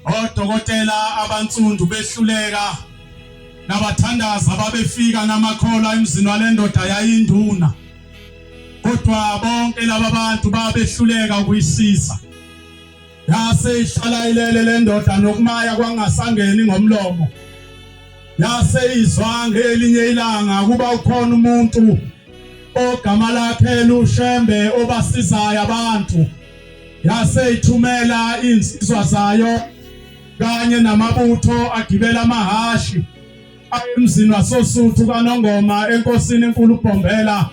Odokotela abansundu behluleka nabathandazi ababefika namakholwa emzini walendoda yayinduna. Kodwa bonke laba bantu babehluleka ukuyisiza. Yase ihlala ilele le ndoda nokumaya kwangasangeni ngomlomo. Yase izwa ngelinye ilanga kuba ukhona umuntu ogama lakhe luShembe obasizayo abantu. Yase ithumela insizwa zayo kanye namabutho agibela amahashi ayemzini wasoSuthu kaNongoma enkosini enkulu uBhombela.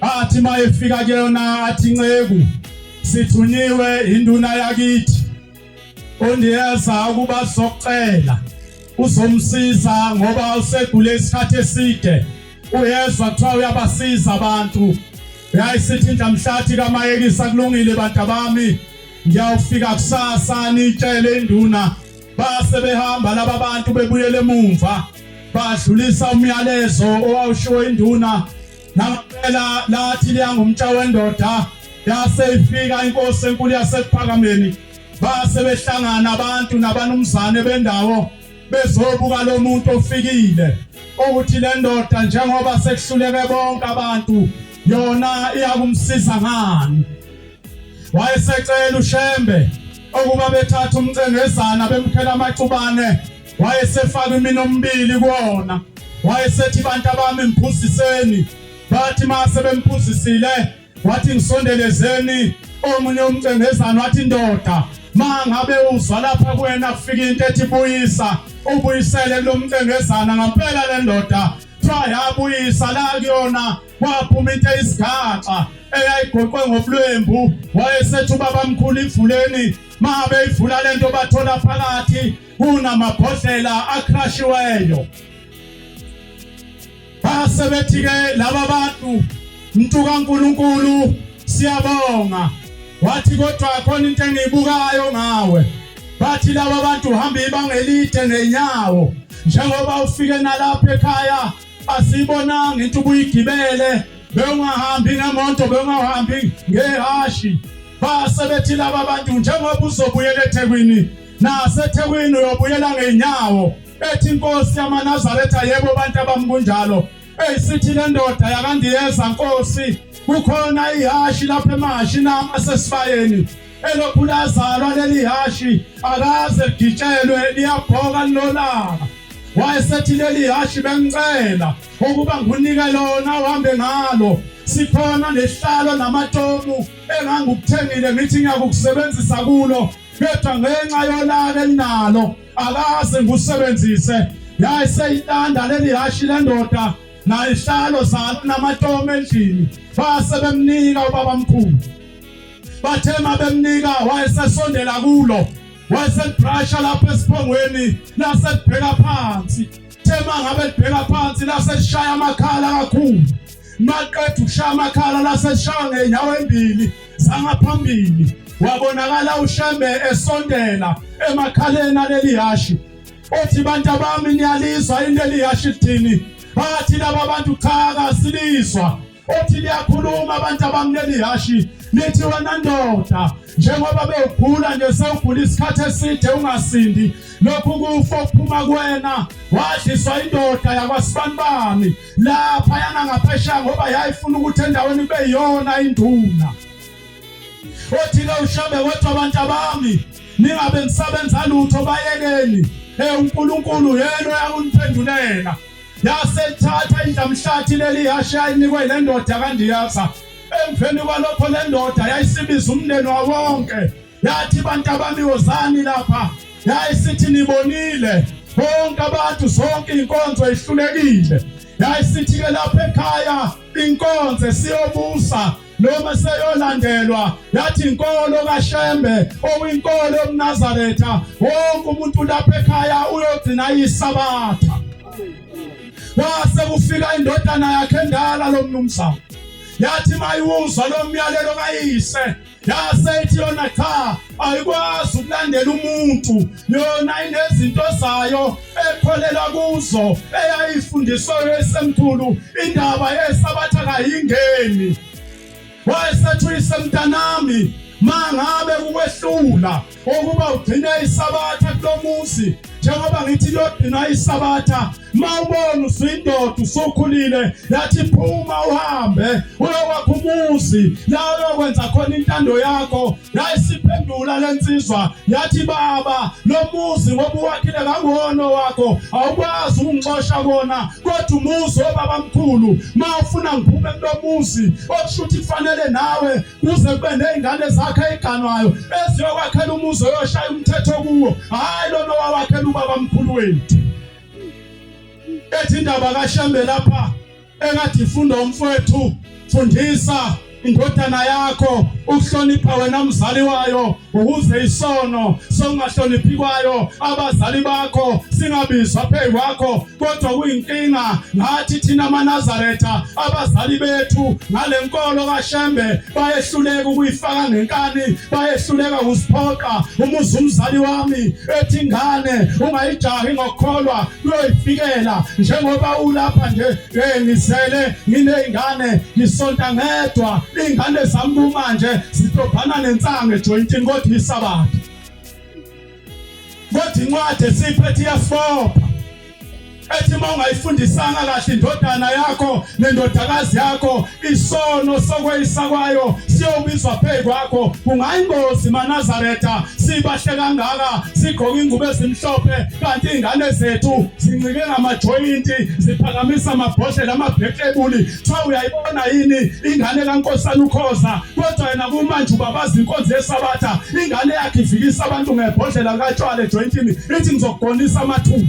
Athi mayefika kuyona athi nceku sithunyiwe induna yakithi ondiyeza ukuba socela uzomsiza ngoba usegule isikhathi eside uyezwa kuthiwa uyabasiza abantu yayisithi indlamhlathi kamayekisa kulungile bantabami ngiyawufika kusasa nitshele induna base behamba laba bantu bebuyele emumva badlulisa umyalezo owawushiwo induna Nangempela lathi liyangumtsha wendoda yase ifika inkosi enkulu yasekuphakameni base behlangana abantu nabanumzane bendawo bezobuka lo muntu ofikile ukuthi le ndoda njengoba sekuhluleke bonke abantu yona iyakumsiza ngani. Wayesecela uShembe ukuba bethathe umcengezana bemkhela amacubane, wayesefaka imino omibili kuwona, wayesethi bantu abami mphuziseni. Bathi mase bemphuzisile wathi ngisondelezeni omunye umcengezana, wathi ndoda ma ngabe uzwa lapha kuwena kufika into ethi buyisa, ubuyisele kulomcengezana. Ngampela le ndoda kuthiwa yabuyisa la kuyona kwaphuma into eyisigaxa eyayigoqwe ngobulwembu. Wayesethi ubabamkhulu ivuleni, ma beyivula lento bathola phakathi kunamabhodlela akrashiweyo. Base bethi-ke laba bantu, mntu kaNkulunkulu siyabonga. Wathi kodwa khona into engiyibukayo ngawe. Bathi laba bantu uhamba ibanga elide ngenyawo njengoba ufike nalapha ekhaya asiyibonanga into ubuyigibele, bewungahambi ngemoto, bewungahambi ngehashi. Base bethi laba bantu njengoba uzobuyela eThekwini, naseThekwini uyobuyela ngenyawo. Ethi inkosi yamaNazaretha, yebo bantu abami kunjalo. Eyisithi le ndoda yakandiyeza nkosi, kukhona ihashi lapha emahashi nasesibayeni elokhu lazalwa leli hashi akaze ligitshelwe, liyabhoka linolaka. Wayesethi leli hashi bengicela ukuba ngunike lona uhambe ngalo, sikhona nesihlalo namatomu engangikuthengile ngithi ngiyakukusebenzisa kulo, kodwa ngenxa yolaka elinalo akaze ngikusebenzise. Yayiseyilanda leli hashi lendoda nayihlalo zalo namatomu endlini, base bemnika ubabamkhulu. Bathe mabemnika wayesesondela kulo, wayeselibhrasha lapho esiphongweni, laselibheka phansi. Thema ngabe libheka phansi laselishaya amakhala kakhulu. Maqeda ukushaya amakhala laselishaya ngenyawo embili zangaphambili. Wabonakala uShembe esondela emakhaleni aleli hashi. Othi bantu abami niyalizwa into elihashi lithini? Bathi laba bantu cha kasilizwa. Othi liyakhuluma abantu abamleli hashi lithi wena ndoda njengoba bewugula nje sewugula isikhathi eside ungasindi, lokhu kufa okuphuma kuwena wadliswa indoda yakwasibanibani lapha yana ngaphesheya ngoba yayifuna ukuthi endaweni kube yiyona induna. Othi ke uShembe kodwa abantu abami ningabe nisabenza lutho, bayekeni uNkulunkulu yena uyakuniphendulela. Yasethatha indlamhlathi leli hashi ayinikwe le ndoda kaNdiyaza. Emveni kwalokho le ndoda yayisibiza umndeni wawonke, yathi bantu abami wozani lapha. Yayisithi nibonile bonke abantu, zonke inkonzo ihlulekile. Yayisithi ke lapha ekhaya inkonzo esiyobusa noma seyolandelwa, yathi inkolo kaShembe owinkolo yomNazaretha, wonke umuntu lapha ekhaya uyogcina iSabatha. Kwase kufika indodana yakhe endala lo mnumzane, yathi mayiwuzwa lo myalelo kayise, yase ithi yona cha, ayikwazi ukulandela umuntu, yona inezinto zayo ekholelwa kuzo eyayifundiswe esemkhulu, indaba yeSabatha kayingeni. Wayesethi uyise, mntanami, Mangabe ukwehlula ukuba ugcine isabatha kulomuzi njengoba ngithi liyogcinwa isabatha mawubona usuyindoda usukhulile yathi phuma uhambe uyokwakha umuzi la uyokwenza khona intando yakho yayisiphendula lensizwa yathi baba lo muzi ngoba uwakhile kangono wakho awukwazi ukungixosha kona kodwa umuzi obaba mkhulu mawufuna ngiphume kulomuzi okusho ukuthi kufanele nawe kuze kube nezingane zakhe eziganwayo eziyokwakhela umuzi oyoshaya umthetho kuwo hayi lona owawakhela ubaba mkhulu wethu ethi indaba kaShembe lapha engathi ifunda umfowethu fundisa indodana yakho ukuhlonipha wena mzali wayo ukuze isono sokungahloniphi kwayo abazali bakho singabizwa phezu kwakho kodwa kuyinkinga ngathi thina amaNazaretha abazali bethu ngale nkolo kaShembe bayehluleka ukuyifaka ngenkani bayehluleka ukusiphoqa umuzi umzali wami ethi ingane ungayijahi ngokukholwa kuyoyifikela njengoba ulapha nje hey ngizele nginezingane ngisonta ngedwa ingane zami kumanje zidobhana nensangu ejoyintini kodwa isabatha kodwa incwadi esiyiphethe iyasibopha ethi uma ungayifundisanga kahle indodana yakho nendodakazi yakho isono sokweyisa kwayo siyobizwa phezu kwakho kungayingozi manazaretha sibahle kangaka sigqoke ingubo ezimhlophe kanti izingane zethu zincike ngamajoyinti ziphakamisa amabhodlela amabheklebuli kuthiwa uyayibona yini ingane kaNkosana uKhoza kodwa yena kumanje ubabaza inkonzo yesabatha ingane yakhe ivikisa abantu ngebhodlela likatshwala ejoyintini ithi ngizokugonisa amathumbu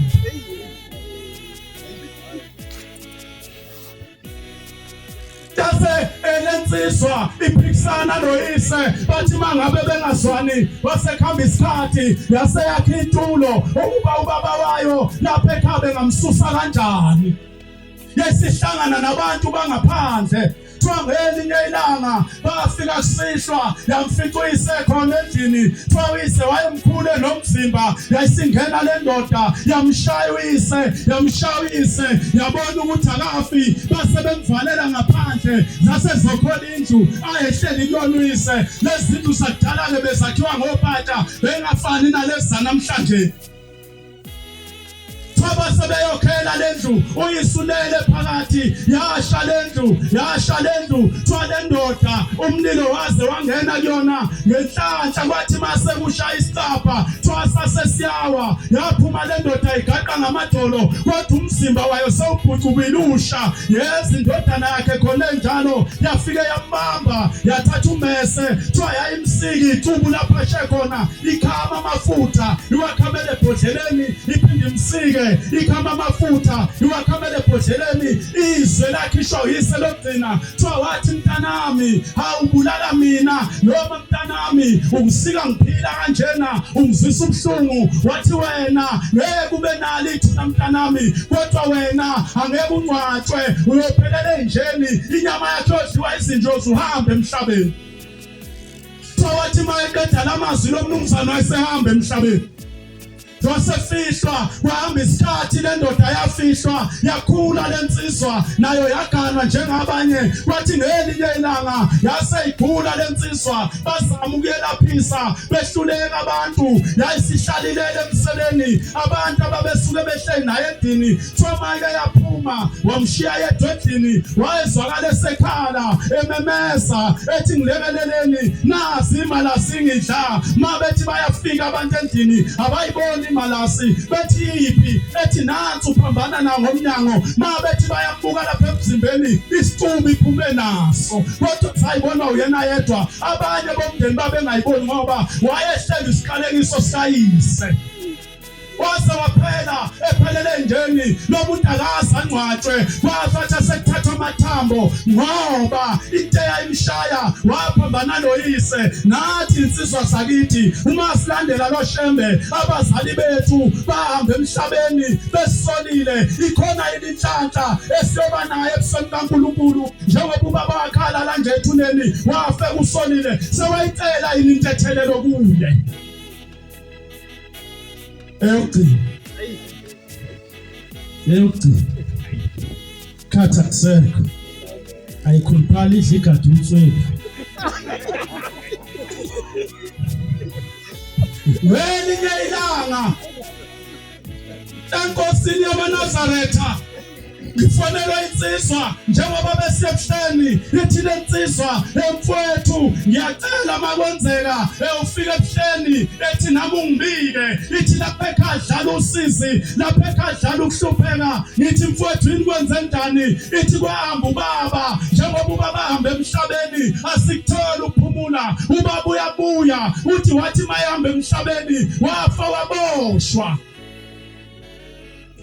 Yase elensizwa iphikisana noyise bathi mangabe bengazwani wasekuhamba isikhathi yase yakhe itulo ukuba ubaba wayo lapha ekhaya bengamsusa kanjani yesihlangana nabantu bangaphandle kuthiwa ngelinye ilanga bafika kusihlwa yamfica uyise khona endlini kuthiwa uyise wayemkhulu enomzimba yayisingena le ndoda yamshaya uyise yamshaya uyise yabona ukuthi akafi base bemvalela ngaphandle zase zokhola indlu ayehleli kuyona uyise lezi zindlu zakudala-ke bezakhiwa ngopata bengafani nalezi zanamhlanje Baba sebeyokhela lendlu uyisulele phakathi yasha lendlu yasha lendlu kuthiwa le ndoda umlilo waze wangena kuyona ngenhlanhla kwathi mase kushaya isicabha kuthiwa sasesiyawa yaphuma le ndoda igaqa ngamadolo kodwa umzimba wayo sewubhucubile usha yezi indodana yakhe khona enjalo yafike yambamba yathatha umese kuthiwa yayimsiki icubu lapho ashe khona ikhama amafutha iwakhamele ebhodleleni iphinde imsike ikhama amafutha iwakhamele ebhodleleni izwe lakhishwa uyise lokugcina kuthiwa wathi mntanami hawubulala mina noma mntanami ungisika ngiphila kanjena ungizwisa ubuhlungu wathi wena ngeke ube nalo ithuna mntanami kodwa wena angeke ungcwatshwe uyophelela enjeni inyama yakho yodliwa izinjozi uhambe emhlabeni Wathi uma eqeda lamazwi lo mnumzane wayesehamba emhlabeni wasefihlwa kwahamba isikhathi le ndoda yafihlwa yakhula le nsizwa nayo yaganwa njengabanye kwathi ngelinye ilanga yase igula le nsizwa bazama ukuyelaphisa behluleka abantu yayisihlalilele emseleni abantu ababesuke behleli naye endlini kuthiwa mayike yaphuma wamshiya yedwa endlini wayezwakala esekhala ememeza ethi ngilekeleleni nazi imalasi ngidla ma bethi bayafika abantu endlini abayiboni imalasi bethi yiphi ethi nansi uphambana nawo ngomnyango ma bethi bayambuka lapha emzimbeni isicubu iphume naso kodwa sayibona uyena yedwa abanye bomndeni babengayiboni ngoba wayehleli isiqalekiso sikayise waze waphela ephelele enjeni lo muntu akaze angcwatshwe kwafatha sekuthathwa amathambo ngoba into eyayimshaya waphambana noyise nathi insizwa sakithi uma silandela lo shembe abazali bethu bahamba emhlabeni besolile ikhona inhlanhla esiyoba nayo ebusweni kaNkulunkulu njengoba ubaba wakhala la nje ethuneni wafe usonile sewayicela yini intethelelo kuye Eyokugcina. Eyokugcina. Khatha kusekho. Ayikhuluphali idla igadi umsweli. Ngelinye ilanga enkosini yamaNazaretha ngifonelwa insizwa njengoba besebuhleni, ithi le nsizwa, emfowethu ngiyacela makwenzeka ufike ebuhleni, ethi nami ungibike, ithi lapha ekhaya dlala usizi, lapha ekhaya dlala ukuhlupheka. Ngithi mfowethu yini kwenze njani? Ithi kwahamba ubaba, njengoba ubaba ahamba emhlabeni asikutholi ukuphumula, ubaba uyabuya. Uthi wathi mayehamba emhlabeni wafa waboshwa.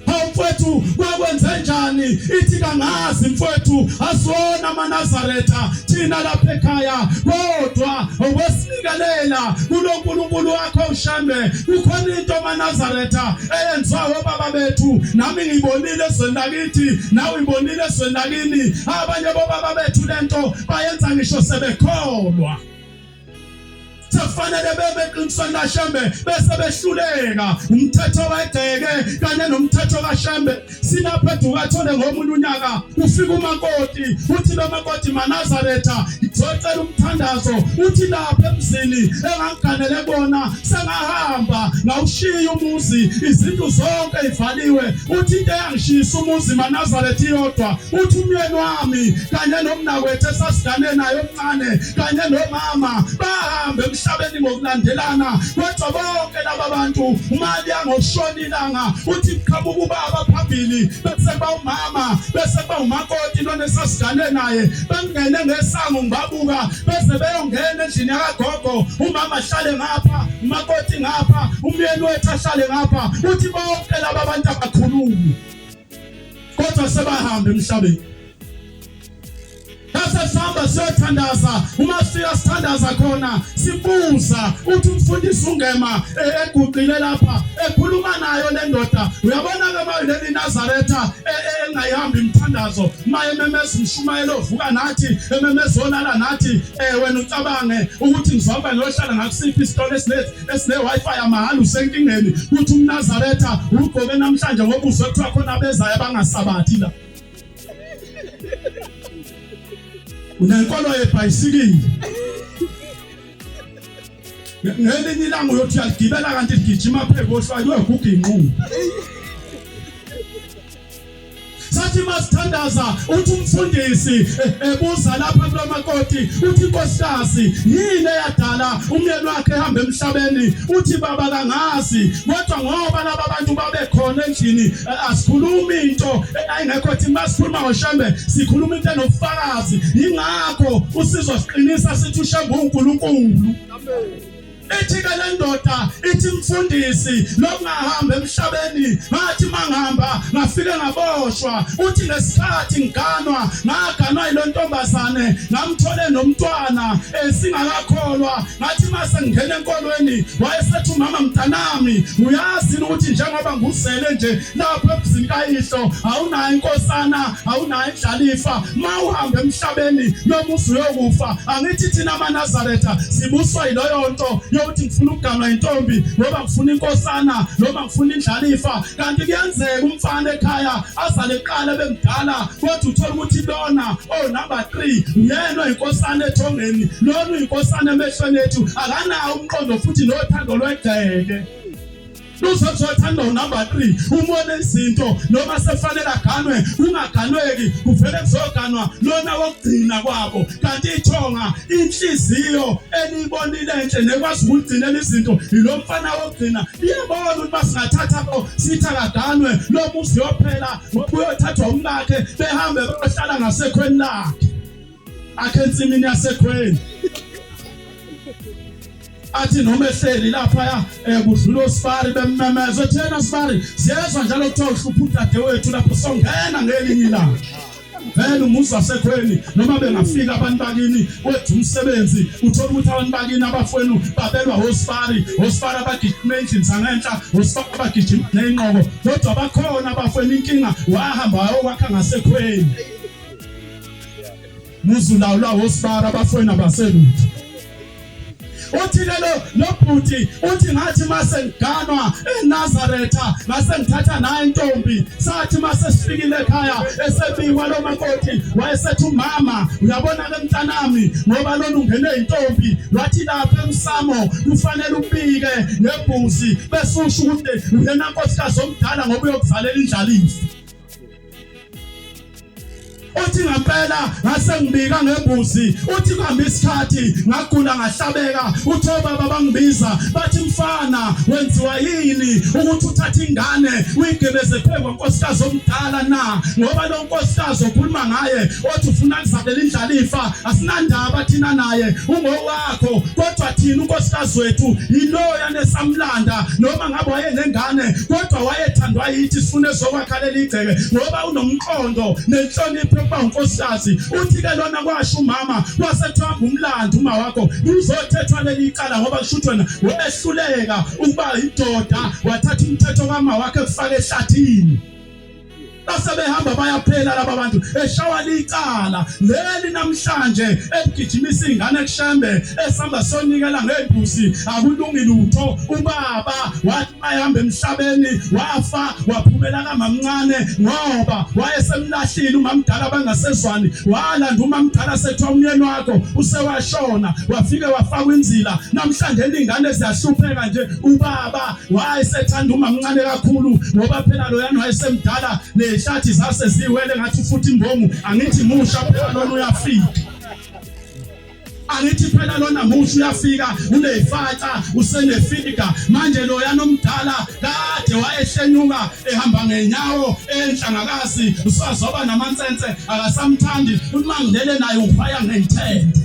Hawu mfowethu, kwakwenze njani? Ithi kangazi mfowethu, asiwona amaNazaretha thina lapha ekhaya, kodwa okwesibikelela kulo Nkulunkulu wakho uShembe, kukhona into amaNazaretha eyenziwa obaba bethu, nami ngiyibonile ezweni lakithi, nawe uyibonile ezweni lakini. Abanye bobaba bethu lento bayenza ngisho sebekholwa. Sekufanele beme eqinisweni kaShembe bese behluleka umthetho wegceke kanye nomthetho kaShembe. Silapha eDukathole ngomunye unyaka ufika umakoti, uthi lo makoti maNazaretha ngizocela umthandazo, uthi lapha emzini engangiganele kona sengahamba ngawushiya umuzi, izindlu zonke ivaliwe. Uthi into eyangishiyisa umuzi maNazaretha iyodwa, uthi umyeni wami kanye nomnakwethu esasigane naye omncane kanye nomama bahamba emhlabeni ngokulandelana, kodwa bonke laba bantu uma liyangokushona ilanga, uthi kuqhamuka ubaba phambili, bese kuba umama, bese kuba umakoti lona esasigane naye, bangene ngesango ngibabuka bese beyongena endlini yakagogo, umama ahlale ngapha, umakoti ngapha, umyeni wethu ahlale ngapha. Uthi bonke laba bantu abakhulumi, kodwa sebahamba emhlabeni. Bese sihamba siyothandaza, uma sifika sithandaza khona sibuza, uthi umfundisi ungema eguqile lapha ekhuluma nayo le ndoda. Uyabona ke uma leli Nazaretha engayihambi imithandazo, uma ememeza umshumayelo ovuka nathi, ememeza olala nathi, wena ucabange ukuthi ngizohamba ngiyohlala ngakusiphi isitolo esine Wi-Fi yamahhala, usenkingeni. Uthi umNazaretha ugqoke namhlanje ngoba uzwe kuthiwa khona abezayo abangasabathi la. Unenkolo yebhayisikili. Ngelinye ilanga uyothi uyaligibela kanti ligijima phezu kohlwayo kuyoguga inqulu. Sathi masithandaza, uthi umfundisi ebuza lapha kulomakoti, uthi inkosikazi yini eyadala umyeni wakhe ehamba emhlabeni? Uthi baba kangazi, kodwa ngoba laba bantu babekhona endlini, asikhulumi into ayingekho thina, masikhuluma ngoShembe sikhuluma into enobufakazi. Yingakho usizwa siqinisa sithi uShembe uNkulunkulu. Ithi ke le ndoda, ithi mfundisi lokungahamba emhlabeni, ngathi mangihamba ngafike ngaboshwa. Uthi ngesikhathi ngiganwa, ngaganwa yilo ntombazane, ngamthole nomntwana esingakakholwa. Ngathi mase ngingena enkolweni, wayesethi umama, mntanami uyazi ukuthi njengoba nguzele nje lapha emzini kayihlo awunayo inkosana, awunayo indlalifa, ma uhamba emhlabeni lo muzi uyokufa. Angithi thina amaNazaretha sibuswa yiloyo nto yokuthi ngifuna ukuganwa intombi ngoba ngifuna inkosana noma ngifuna indlalifa. Kanti kuyenzeka umfana ekhaya azale kuqala bemdala, kodwa uthola ukuthi lona oh number 3 uyena oyinkosana ethongeni, lona uyinkosana emehlweni ethu, akanawo umqondo futhi nothando lwegceke. Luzothanda unumber 3 umone izinto noma sefanele aganwe kungaganweki, kuvele kuzoganwa lona wokugcina kwabo. Kanti ithonga inhliziyo eliyibonile enhle nekwazi ukugcinela izinto yilo mfana wokugcina. Iyabona ukuthi basingathatha bo sithi akaganwe lo muzi yophela ngoba uyothathwa umkakhe, behambe bayohlala ngasekhweni lakhe akhe ensimini yasekhweni. Athi noma ehleli lapha kudlula osibari bemmemeza, ethi yena sibari siyezwa njalo kuthiwa uhlupha udadewethu lapho, songena ngelinye ilanga. Vele umuzi wasekhweni noma bengafika abantu bakini wethu umsebenzi, uthola ukuthi abantu bakini abafowenu babelwa osibari, osibari abagijima endlini zangenhla, osibari abagijima ney'nqoko, kodwa bakhona abafowenu inkinga wahamba wayokwakha ngasekhweni. Muzi ulawulwa osibari, abafowenu abaselutho. Uthi lelo lobhuti uthi ngathi mase ngiganwa eNazaretha ngase ngithatha naye intombi, sathi mase sifikile ekhaya esebikwa lo makoti, wayesethi umama, uyabona ke mntanami, ngoba lona ungene intombi, wathi lapha emsamo kufanele ubike ngebhuzi bese usho ukuthi uyena nkosikazi omdala ngoba uyokuzalela indlalifa. Uthi ngempela ngase ngibika ngembuzi. Uthi kuhamba isikhathi ngagula ngahlabeka. Uthi obaba bangibiza bathi, mfana, wenziwa yini ukuthi uthathe ingane uyigebeze phezu kwankosikazi omdala na? Ngoba lo nkosikazi okhuluma ngaye othi ufuna kuzalela indlalifa, asinandaba thina naye, ungowakho, kodwa thina unkosikazi wethu yiloya nesamlanda, noma ngabe wayenengane kodwa wayethandwa yithi, sifuna ezokwakha leli igceke ngoba unomqondo nenhlonipho yokuba unkosikazi. Uthi ke lona kwasho umama kwasethwamba umlando uma wakho uzothethwa leli icala, ngoba kusho ukuthi wena wehluleka ukuba indoda, wathatha umthetho kama wakhe kufaka ehlathini. Base behamba bayaphela laba bantu eshawa licala leli namhlanje eligijimisa ingane kuShembe esihamba sonikela ngembuzi, akulungi lutho. Ubaba wathi bayahamba emhlabeni, wafa waphumela kamamncane ngoba wayesemlahlile umamdala, bangasezwani, walanda umamdala sethiwa umyeni wakho usewashona, wafike wafakwa inzila. Namhlanje ingane ziyahlupheka nje. Ubaba wayesethanda umamncane kakhulu ngoba phela loyana wayesemdala, nehlathi zase ziwele ngathi futhi imbongu. Angithi musha phela lona uyafika, angithi phela lona musha uyafika, unefaca usenefika manje. Loyana omdala kade wayehlenyuka ehamba ngenyawo enhlangakazi, usazoba namansense, akasamthandi uma ngilele naye ufaya ngeyithende.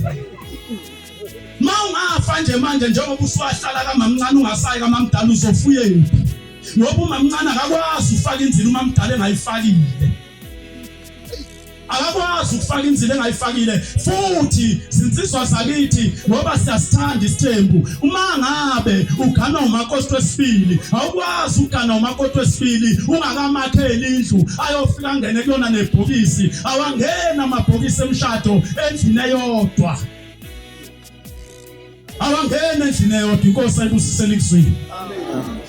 Ma ungafa nje manje njengoba usuwahlala kamamncane ungasayi kamamdala, uzofuyephi? Ngoba umamncane akakwazi ufaka inzila umamdala engayifakile, akakwazi ukufaka inzila engayifakile. Futhi zinsizwa zakithi, ngoba siyasithanda isithembu, uma ngabe ugana umakoti wesibili, awukwazi ukugana umakoti wesibili ungakamakheli indlu ayofika ngene kuyona nebhokisi. Awangena amabhokisi emshado endlini eyodwa, awangena endlini eyodwa. Inkosi ayibusisele ikuzwile. Amen.